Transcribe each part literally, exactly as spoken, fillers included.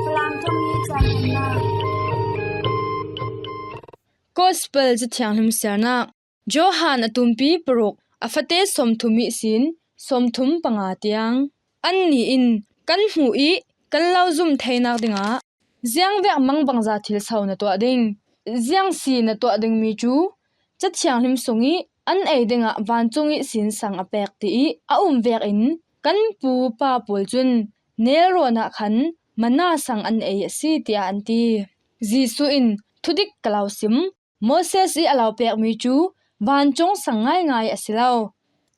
Falam thawng hi caan himnak. Gospel Cathianghlim siarnak. Johan a tumpi paruk, a fate sawmthum ihsin sawmthum panga tiang. Annih in, "Kan hmuh ih kan lo zumh theinak dingah ziangvek mangbangza thilso na tuah ding? Ziang si na tuah dingmi cu Cathianghlim sungih an ei dingah vancung ihsin sang a pek tiih a um vekin kan pupa pawl cun nelrawn ah khan manna sang an ei a si," tiah an ti. Jesuh in, "Thudik ka lo sim. Moses ih a lo pekmi cu vancung sang ngaingai a si lo.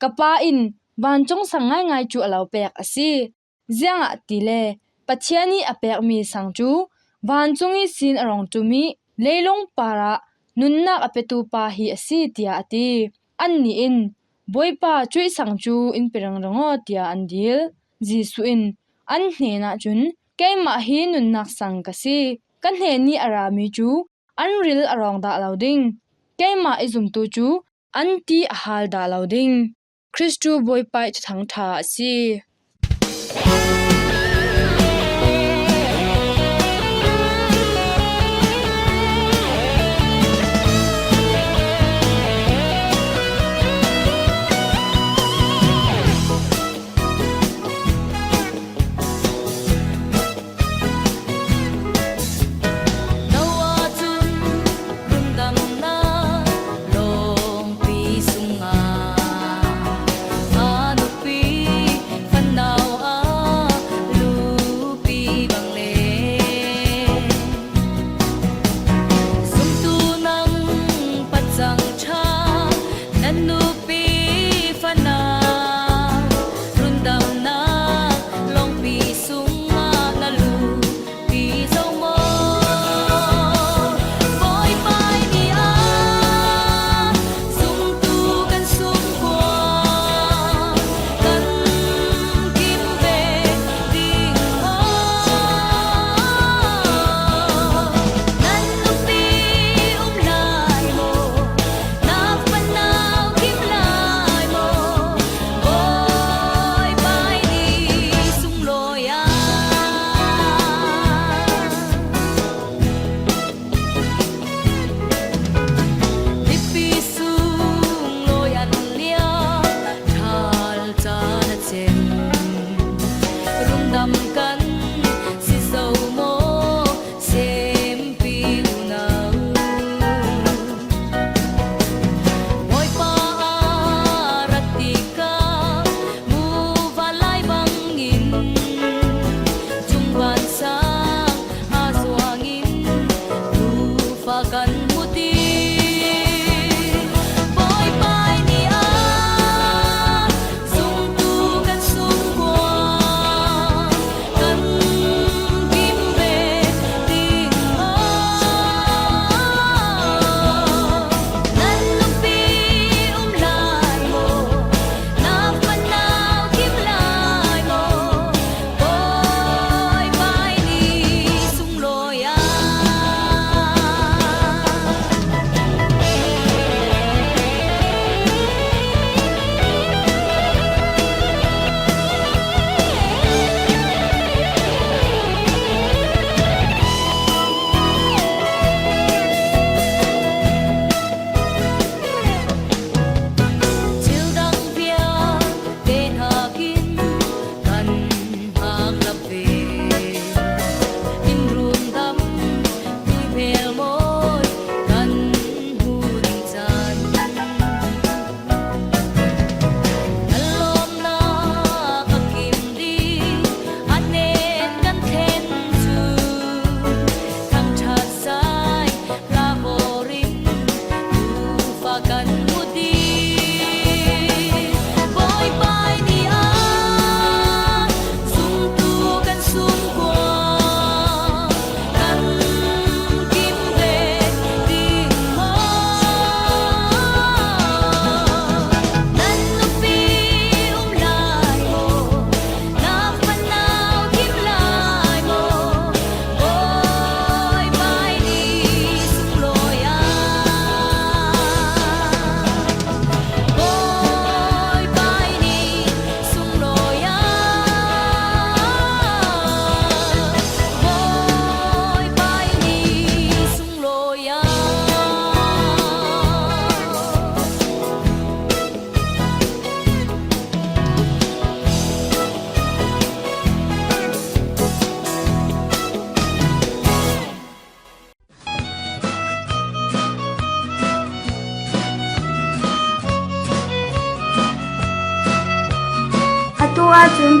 Ka Pa in vancung sang ngaingai cu a lo pek a si. Ziangahtile Pathian ih a pekmi sang cu vancung ihsin a rung ṭum ih leilung parah nunnak a petu pa hi a si," tiah a ti. Annih in, "Bawipa, cuih sang cu in pe ringring aw," tiah an dil. Jesuh in an hnenah cun, "Keimah hi nunnak sang ka si. Ka hnenih a rami cu an ril a rawng dah lo ding. Keimah i zumtu cu an ti a hal dah lo ding. Khristu Bawipa ih Thuthang ṭha a si." Noah cun rundamnak lawngpi sungah a nupi fan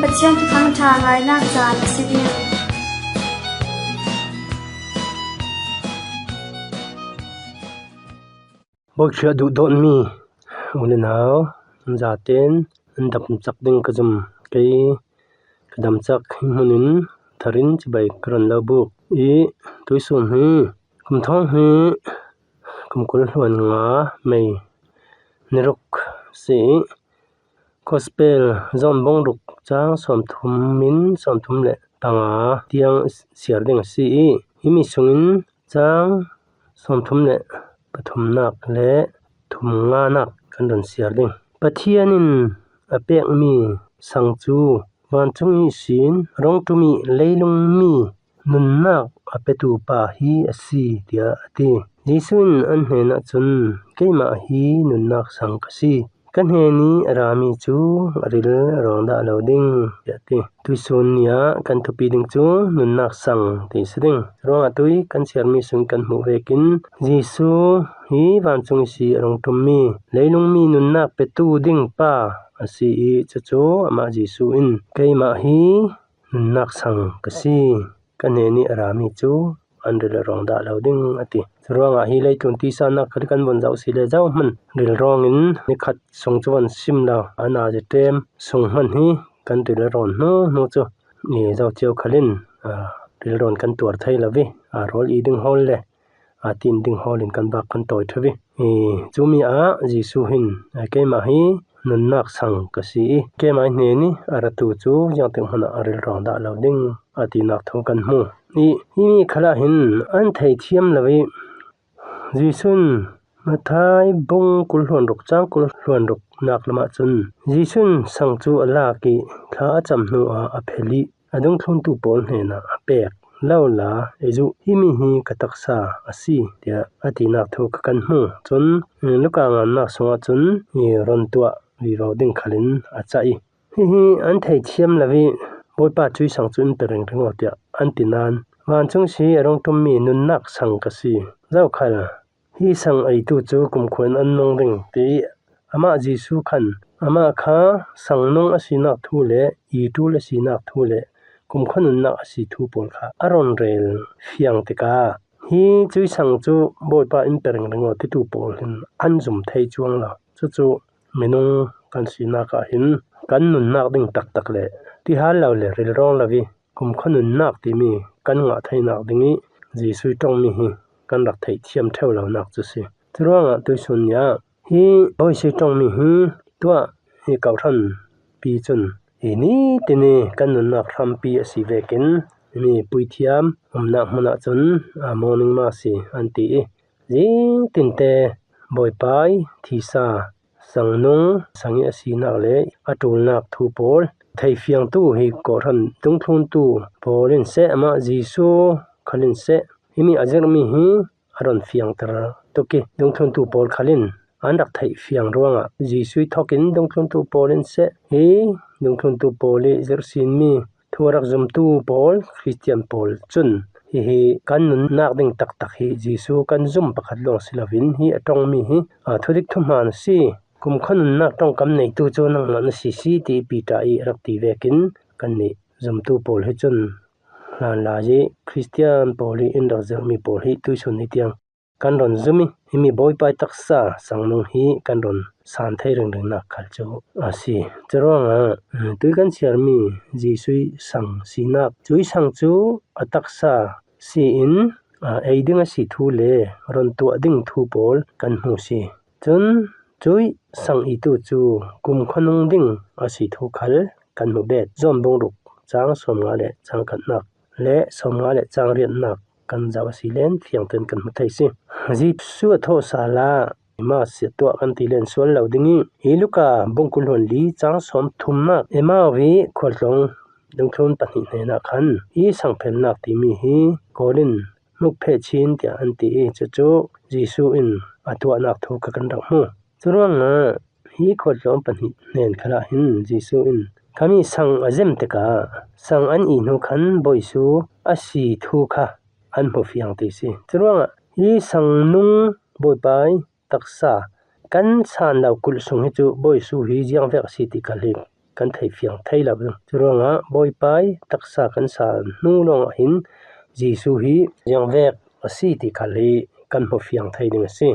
Pathian thuthang ṭha ngainak caan a si ding. Bawikhriah duhdawtmi u le nau, an zaten an damcak ding ka zum. Kei ka damcak hi hmunin tharin cibai ka ron lo buk. I tuisun hi kum thawng hi kum kul hluan nga May ni ruk si i, Gospel John bung ruk cang sawmthum in sawmthum le panga tiang siar ding a si i, himi sungin cang sawmthum le pathumnak le thumnganak kan ron siar ding. Pathian in a pekmi sang cu vancung ihsin rong ṭum i leilung mi nunnak a petu pa hi a si, tiah a ti. Jesuh in an hnenah cun, "Keimah hi nunnak sang ka si. Ka hnen i a rami cu a ril a rawng dah lo ding," tiah a ti. Tuisun ni ah kan thupi ding cu nunnak sang ti si ding. Ruangah tui kan siarmi sung kan hmuh vekin Jesuh hi vancung ihsi a rung ṭummi leilungmi nunnak petu ding pa a si i, cucu amah Jesuh in, "Keimah hi nunnak sang ka si. Ka hnen i a rami cu an ril a rawng dah lo ding," a ti. Curuangah hi leitlun tisannak khal kan von zoh si le zoh hmanh rilrawng in nikhat sung cu von sim lo, a nazi ṭem sung hmanh hi kan ril a rawn hnu hnu cu i zoh cio khal in, aa, rilrawn kan tuar thei lo i, aa, rawl i ding hawl le aa tin ding hawl in kan vak kan tawi ṭheu i, i, cumi ah Jesuh hin, "Keimah hi nunnak sang ka si i, keimah hnen i a ratu cu ziangtik hmanh ah a rilrawng dah lo ding," a tinak thu kan hmu. I, himi khalah hin an thei thiam lo i, Jesuh in Matthai bung kul hluan ruk, cang kul hluan ruk nak lamah cun Jesuh in sang cu a lak i thla a cam hnu ah a phel i, a dungthluntu pawl hnenah a pek, "Lo la, ei zuh, himi hi ka taksa a si," tiah a tinak thu kha kan hmu. Cun Luka ngannak sungah cun i rawn tuah vivo ding khal in a cah i, "Hihi an thei thiam lo i, Bawipa, cuih sang cu in pe ringring aw," tiah an ti nain, "Vancung ihsi a rung ṭummi nunnak sang ka si. Zokhal hi sang eitu cu kumkhua in an nung ding," ti i, amah Jesuh khan amah kha sang nung a sinak thu le i ṭul a sinak thu le kumkhua nunnak a si thu pawl kha a rawn rel fiang tikah, "Hi cuih sang cu Bawipa, in pe ringring aw," titu pawl hin an zum thei cuang lo. Cucu minung kan sinak ah hin kan nunnak ding taktak le tihal lo le rilrawng lo i kumkhua nunnak timi kan ngah theinak ding i Jesuh ṭongmi hi kan rak theih thiam ṭheu lonak cu si. Curuangah tuisun ni ah hi Jesuh ṭongmi hi tuah hi kohhran pi cun i nitin i kan nunnak hrampi a si vekin mi puithiam umnak hmun ah cun, aa, morning mass i an ti i, zing tinte Bawipai, thisa, sangnung, sang i a sinak le a ṭulnak thu pawl theifiangtu hi kohhran dungthluntu pawl in seh, amah Jesuh khal in seh, himi a zirhmi hi a rawn fiangter tuk i, dungthluntu pawl khal in an rak theih fiang ruangah Jesuh thawk in dungthluntu pawl in seh, hi dungthluntu pawl i zirh sinmi thu a rak zumtu pawl, Khristian pawl cun hihi kan nunnak ding taktak hi Jesuh kan zum pakhat lawng si loin hi a ṭongmi hi, aa, thudik thuhmaan a si. Kumkhua nunnak ṭongkam neitu cu nangmah na si si, ti Peter i a rak ti vekin kannih zumtu pawl hi cun hlanlai i Khristian pawl i in rak zirhmi pawl hi tuisun ni tiang kan rawn zum i, himi Bawipa i taksa sangnung hi kan rawn san thei ringringnak khal cu a si. Curuangah, um, tui kan siarmi Jesuh i sang sinak, cuih sang cu a taksa si in, aa, ei ding a si thu le rawn tuah ding thu pawl kan hmu si. Cun cuih sang itu cu kumkhua nung ding a si thu khal kan hmu bet. John bung ruk, cang sawmnga le cang khatnak le sawmnga le cang riatnak kan zoh a si len fiangten kan hmu thei si. Jesuh a thawh sal ah Emmaus siat tuah kan ti len sual lo ding i, hi Luka bung kul hluan li cang sawmthumnak Emmaus i khualtlawng dungthlun pahnih hnenah khan hi sangphelnak timi hi kawl in hmuk pheh chin tiah an ti i, cucu Jesuh in a tuahnak thu kha kan rak hmu. Curuangah hi khualtlawng pahnih hnen khalah hin Jesuh in, "Khami sang a zem tikah sang an i hnu khan Bawisu a si thu kha an hmu fiang," ti si. Curuangah hi sangnung Bawipa i taksa kan san lo kulh sung hi cu Bawisu hi ziangvek a si ti kha hlim kan thei fiang thei lo ding. Churuangah Bawipai taksa kan sa hnu lawngah hin Jesu hi ziangvek a si ti khal hi kan hmu fiang thei ding a si.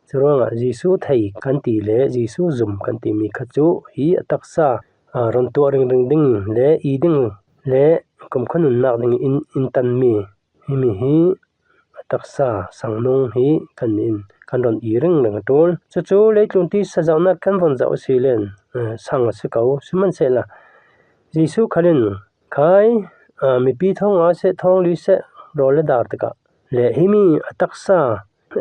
Churuangah Jesu thei kan ti le Jesu zum kan timi kha chu hi a taksa, a, rawn tuah ringring ding le i ding le kumkhaw nunnak ding in, in tan mi, himi hi a taksa sangnung hi kan niin kan rawn i ringring a ṭul. Chu chu leitlun tisa zauhna kan vawn zauh si len, eh, sang a si ko, sihmanhsela Jesu khalin khai, a, mipi thawng nga seh, thawng li seh, rawl le dar takah leh himi a taksa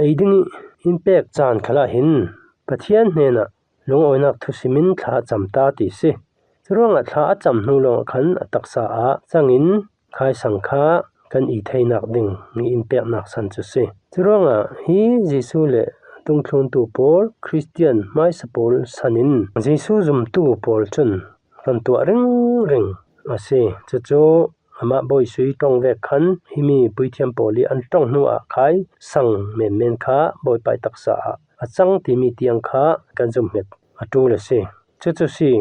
ei ding i in pek chan khalah hin Pathian hnenah lungawinak thusimin thla a cham ta ti si. Churuangah thla a cham hnu lawngah khan a taksa ah changin khai sang kha kan i theinak ding i in peknak san chu si. Churuangah hi Jesu leh dungthluntu pawl, Kristian hmaisa pawl sanin Jesu zumtu pawl chun rawn tuah ringring a si. Chu chu amah bawisui ṭawng vek khan himi puithiam pawl hi an ṭawng hnuah khai sang menmen kha Bawipai taksa ah a chang timi tiang kha kan zum nghet a ṭul a si. Chu chu si,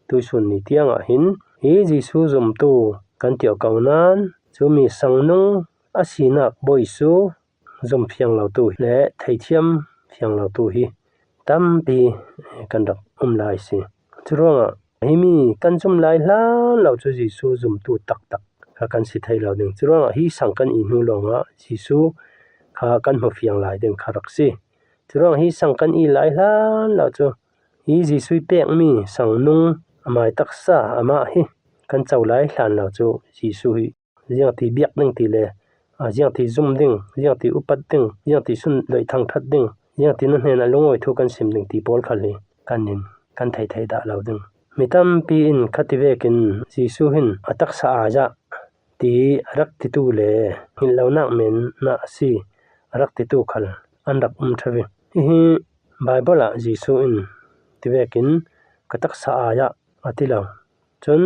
tuisun ni tiangah hin hi Jesu zumtu kan ti ko nan, chumi sangnung a sinak bawisu zum fiang lotu leh theithiam fiang lotu hi tampi kan rak um lai si. Churuangah himi kan zum lai hlan lo chu Jesu zumtu taktak kha kan si thei lo ding. Churuangah hi sang kan i hnu lawngah Jesu kha kan hmu fiang lai ding kha rak si. Churuangah hi sang kan i lai hlan lo chu hi Jesu i pekmi sangnung amai taksa amah hi kan cho lai hlan lo chu Jesu hi ziangti biak ding ti le, a, ziangti zum ding, ziangti upat ding, ziangti sun loih thangṭhat ding, ziangti na hnenah lungawi thu kan sim ding ti pawl khal hi kan in kan thei thei dah lo ding. Mi tampi in khati vekin Jesu hin a taksa aiah ti a rak titu le hngilh lonak menna a si a rak titu khal an rak um ṭheuh i. Hihi Bible ah Jesu in ti vekin ka taksa aiah a ti lo. Chun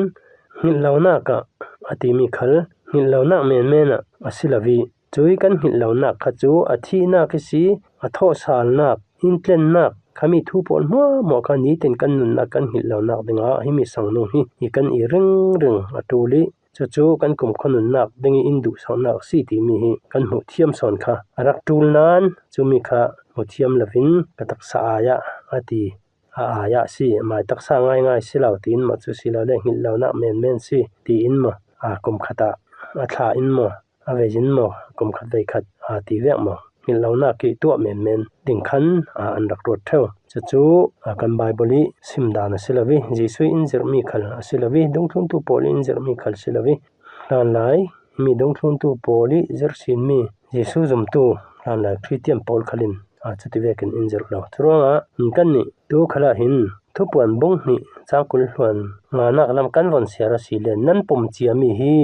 hngilh lonak ah a timi khal hngilh lonak menmen ah a si lo i, cui kan hngilh lonak kha chu a thihnak i si, a thawhsalnak, intlennak khami thu pawl hmuahhmuah kha nitin kan nunnak kan hngilh lonak dingah himi sangnung hi i kan i ringring a ṭul i, chu chu kan kumkhaw nunnak ding i in duhsaknak a si timi hi kan hmuh thiam sawn kha a rak ṭul nan, chumi kha hmu thiam lovin ka taksa aiah a ti a aiah si, amai taksa ngaingai si lo tiin maw chu si lo le hngilh lonak menmen si tiin maw, a kum khatah a thla in maw, a vei in maw, kum khat vei khat a ti vek maw, hngilh lonak i tuah menmen ding khan a an rak ruat ṭheuh. Chu chu a kan Bible i sim dan a si lo i, Jesu i in zirhmi khal a si lo i, dungthluntu pawl i in zirhmi khal si lo i, hlanlai mi dungthluntu pawl i zirh sin mi Jesu zumtu hlanlai Kristian pawl khalin a chuti vekin in zirh lo. Churuangah in kan nih tu khalah hin Thupuan bung hnih chang kul hluan nganak lam kan vawn siar a si len, nan pawm chiami hi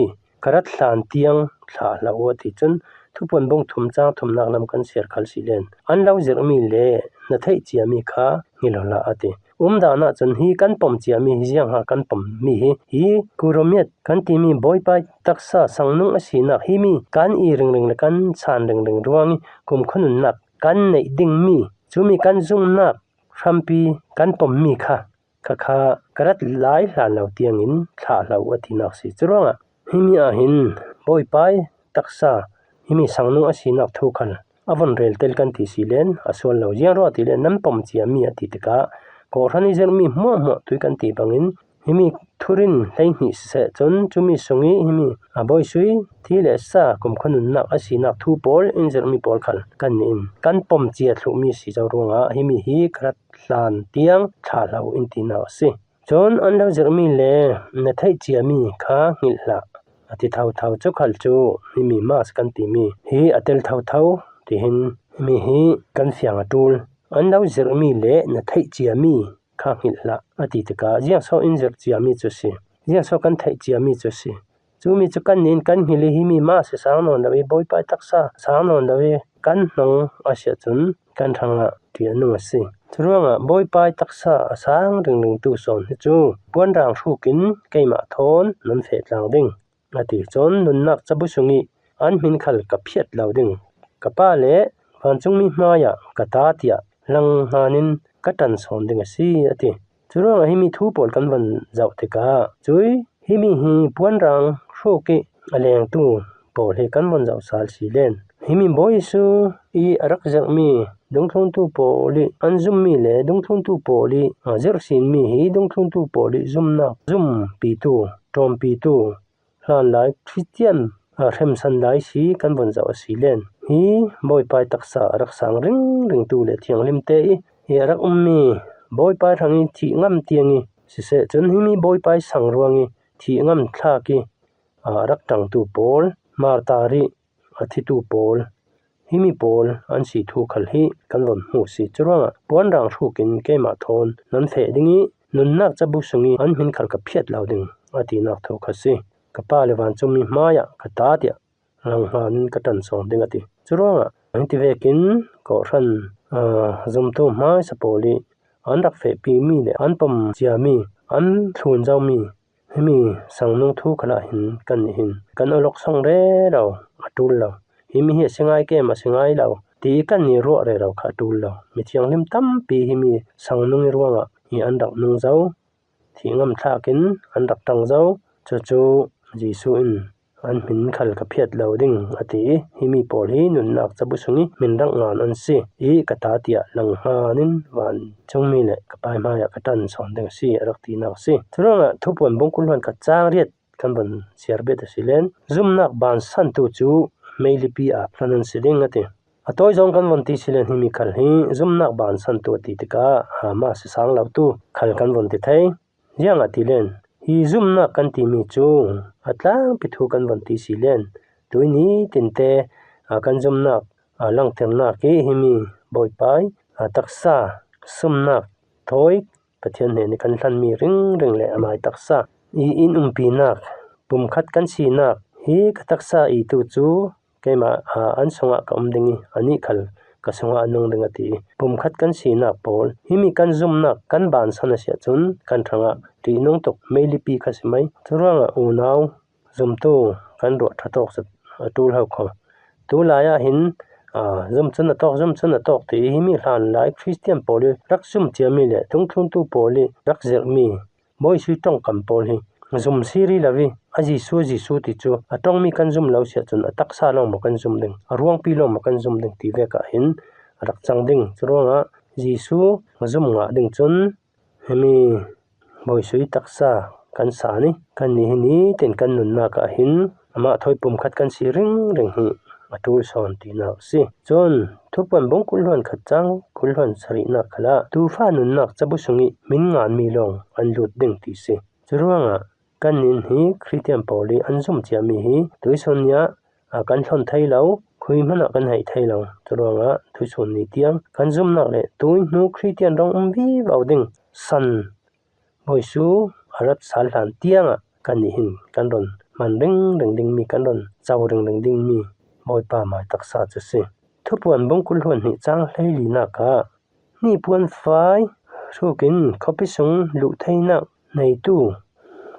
ka rat hlan tiang thlah hlah u a ti chun, Thupuan bung thum chang thumnak lam kan siar khal si len, an lo zirhmi le na theih chiami kha nghilh hlah a ti. Umdan ah chun hi kan pawm chiami hi ziang ha kan pawm mi hi, hi kuromiat kan timi Bawipai taksa sangnung a sinak himi kan i ringring le kan san ringring ruang i kumkhaw nunnak kan neih ding mi, chumi kan zumnak hrampi kan pawm mi kha, kha kha ka rat lai hlan lo tiangin thlah hlah u a tinak si. Churuangah himi ah hin Bawipai taksa himi sangnung a sinak thu khal a vawn rel tel kan ti si len a sual lo. Ziang ruah ti len nan pawm chiami a ti tikah kawhhran i zirhmi hmuahhmuah tui kan ti bangin himi thurin hleihnih siseh chun chumi sung i himi a bawisui thi le sa kumkhaw nunnak a sinak thu pawl in zirhmi pawl khal kan nih in kan pawm chia thluhmi si zo ruangah himi hi ka rat hlan tiang thlah hlah u in tinak a si. Chun an lo zirhmi le na theih chiami kha nghilh hlah a ti thotho chu khal chu himi Mass kan timi hi a tel thotho tihin himi hi kan fiang a ṭul. An lo zirhmi le na theih chiami kha nghilh hlah a ti tikah ziang so in zirh chiami chu si, ziang so kan theih chiami chu si. Chumi chu kan nih in kan nghilh i himi Mass a sang nawn lo i Bawipai taksa sang nawn lo i kan hnawng a si ah chun kan hrangah ṭial nung a si. Churuangah Bawipai taksa a sang ringringtu sawn hi chu puan rang hrukin keimah thawn nan feh tlang ding a ti. Chun nunnak chabu sung i an hmin khal ka phiat lo ding. Ka Pa le vancungmi hmaiah ka ta tiah lang hnanin ka ṭan sawn ding a si a ti. Curuangah himi thu pawl kan von zauh tikah cui himi hi puanrang hruk ih a lengtu pawl hi kan von zauh sal si len. Himi Bawi Jesu ih a rak zirhmi dungthluntu pawl ih an zummi le dungthluntu pawl ih, a, zirh sinmi hi dungthluntu pawl ih zumnak zumpitu, ṭawmpitu, hlanlai Khristian, a, hremsan lai si kan von zauh a si len. Hi Bawipa ih taksa a rak sang ringringtu le thianghlimte ih, ih a rak ummi Bawipa ih hrangih thih ngam tiang ih siseh cun himi Bawipa ih sang ruangih thih ngam thlak ih, a, a rak ṭangtu pawl, martar ih a thitu pawl, himi pawl an si thu khal hi kan von hmu si. Curuangah puanrang hrukin keimah thawn nan feh ding ih nunnak cabu sungih an hmin khal ka phiat lo ding a tinak thu kha si. Ka Pa le vancungmi hmaiah ka ta tiah langhnganin ka ṭan sawn ding a ti. Curuangah hiti vekin kawhhran, aa, zumtu hmaisa pawl ih an rak fehpimi le an pom ciami, an thlun zomi himi sangnung thu khalah hin kannih hin kan awlok sawng rero a ṭul lo. Himi hi a si ngai kem, a si ngai lo ti ih kannih ruah rero kha a ṭul lo. Mithianghlim tampi himi sangnung ih ruangah hi an rak nung zo, thih ngam thlakin an rak ṭang zo. Cucu Jesuh in an hmin khal ka phiat lo ding a ti ih himi pawl hi nunnak cabu sungih hmin rak ngan an si ih ka ta tiah langhnganin vancungmi le ka Pa ih hmaiah ka ṭan sawn ding a si a rak tinak a si. Curuangah Thupuan bung kul hluan khat cang riat kan von siar bet a si len, zumnak bansantu cu meilipi ah hlon an si ding a ti. A tawi zawng kan von ti si len himi khal hi zumnak bansantu a ti tikah, a, mah si sang lotu khal kan von ti thei. Ziangahtile hi zumnak kan timi cu a tlangpi thu kan von ti si len, tuihni tinte, a, kan zumnak, a, langternak ih himi Bawipa ih, a, taksa, sumnak, thawi, Pathian hnenih kan hlanmi ringring le amai taksa ih in umpinak, pumkhat kan sinak, hi ka taksa itu cu keimah, aa, an sungah ka um ding ih anih khal ka sungah a nung ding a ti ih pumkhat kan sinak pawl, himi kan zumnak kan bansan a si ahcun kan hrangah ṭihnung tuk meilipi kha si mai. Curuangah unau zumtu kan ruah ṭha tawk zet a ṭul ho kho. Tulai ah hin, aa, zum cun a tawk, zum cun a tawk ti ih himi hlanlai Khristian pawl ih rak zum ciami le dungthluntu pawl ih rak zirhmi Bawi Jesuh ih ṭongkam pawl hi zum si rih lo ih a Jesuh, a Jesuh ti cu a ṭongmi kan zum lo si ahcun a taksa lawng maw kan zum ding, a ruangpi lawng maw kan zum ding ti vek ah hin a rak cang ding. Curuangah Jesuh zum ngah ding cun himi Bawi Jesuh ih taksa kan san ih kannih hi nitin kan nunnak ah hin amah thawi pumkhat kan si ringring hi a ṭul sawn tinak a si. Cun Thupuan bung kul hluan khat cang kul hluan sarihnak khalah tuufa nunnak cabu sungih hmin nganmi lawng an lut ding ti si. Curuangah kannih hi Khristian pawl ih an zum ciami hi tuihsun ni ah, aa, kan hlon thei lo, khui hmanh ah kan hei thei lo. Curuangah tuihsun ni tiang kan zumnak le tuihnu Khristian rong um vivo ding san Bawi Jesuh a rat sal hlan tiangah kannih hin kan run hman ringring dingmi, kan run co ringring dingmi Bawipa mai taksa cu si. Thupuan bung kul hluan hnih cang hleilinak ah hnipuan fai hrukin khuapi sung luh theinak neitu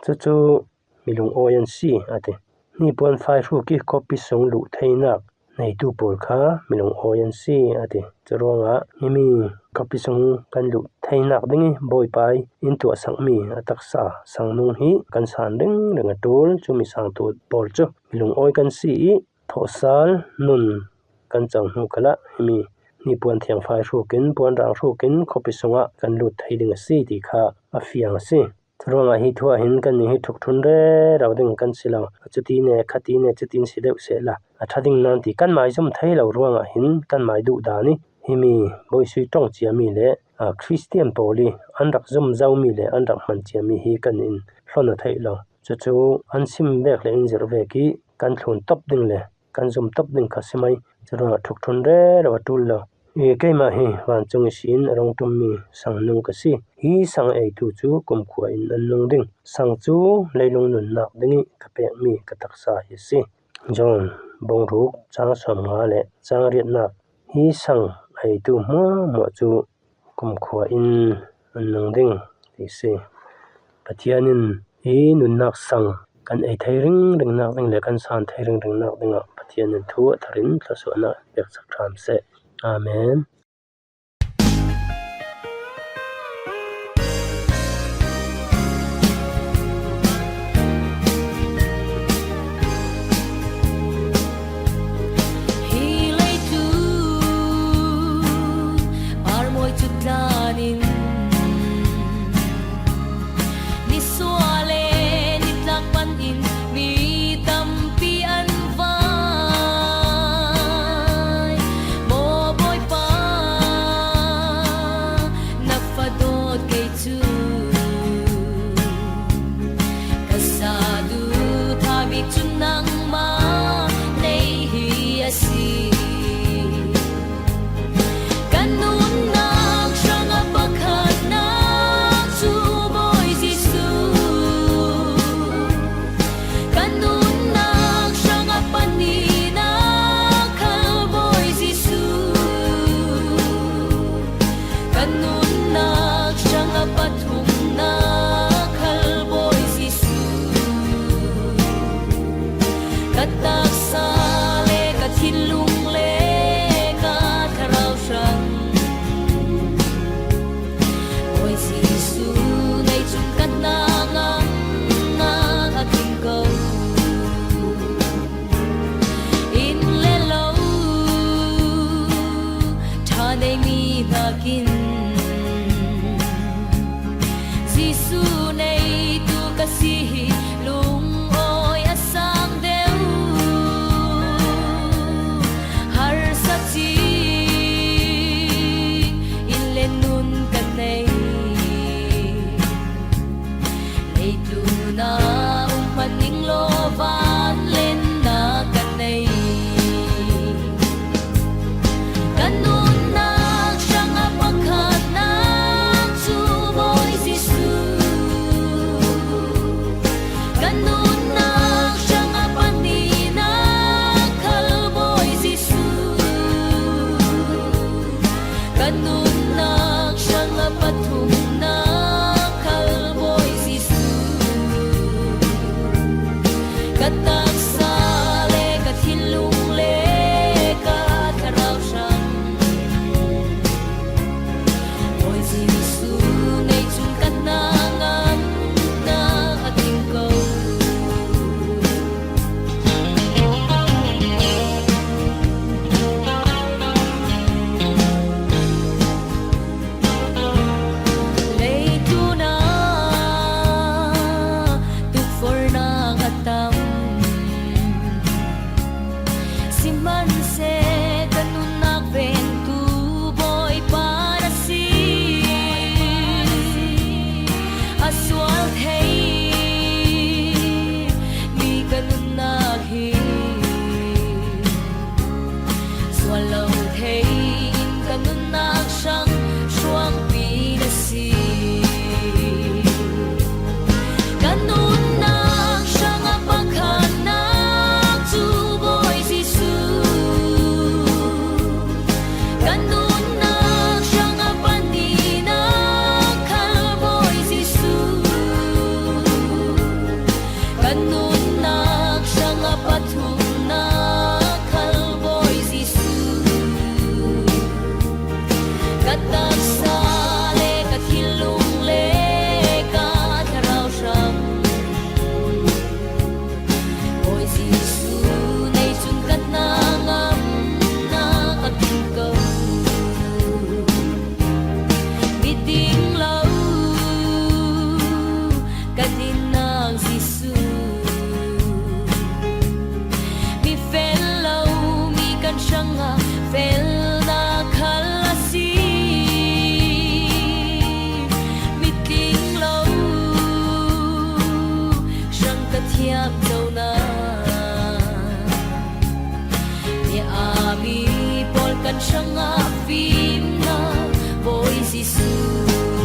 cucu mi lungawi an si, a ti. Hnipuan fai hruk ih khuapi sung luh theinak neitu pawl kha mi lungawi an si, a ti. Curuangah himi khuapi sung kan luh theinak ding ih Bawipa ih in tuahsakmi a taksa sangnung hi kan san ringring a ṭul. Cumi sangtu pawl cu mi lungawi kan si ih thawhsal nun kan co hnu khalah himi hnipuan thiangfai hrukin, puanrang hrukin khuapi sungah kan lut thei ding a si ti kha a fiang a si. Curuangah hi thu ah hin kannih hi ṭhukṭhun rero ding kan si lo. Cuti ne, khati ne, cutin si deuh sehla a ṭha ding nain ti kan maizum thei lo ruangah hin kan mai duh dan ih himi Bawi Jesuh ih ṭong ciami le, aa, Khristian pawl ih an rak zum zomi le an rak hman ciami hi kan in hlon a theih lo. Cucu an sim vek le in zirh vek ih kan thlun top ding le kan zum top ding kha si mai. Curuangah ṭhukṭhun rero a ṭul lo. Ih keimah hi vancung ihsin a rung ṭummi sangnung ka si. Hi sang eitu cu kumkhua in an nung ding. Sang cu leilung nunnak ding ih ka pekmi ka taksa hi a si. John bung ruk cang sawmnga le cang riatnak. Hi sang eitu hmuahhmuah cu kumkhua in an nung ding ti si. Pathian in hi nunnak sang kan ei thei ringringnak ding le kan san thei ringringnak dingah Pathian in thu a thar in thluasuahnak peksak hram seh. Amen. Sihmanhsehlaw ka nunnak vengtu Bawipa na si. A sual thei mi ka nunnak hi sual lo thei in ka nunnak hrang hruangpi na si. Ka nunnak hrang a pakhatnak cu Bawi Jesuh. Ka nunnak hrang a pahnihnak khal Bawi Jesuh. Ka nunnak hrang a pathumnak khal Bawi Jesuh. Ka taksa le ka thinlung le ka thlarau hrang Bawi Jesuh nei cun ka hnangamnak a tlung ko. Mi ding lo ka dinnak Jesuh. Mi fel lo mi kan hrangah felnak khal a si. Mi tling lo hrang ka thiam conak, mi a mi pawl kan hrangah fimnak Bawi Jesuh.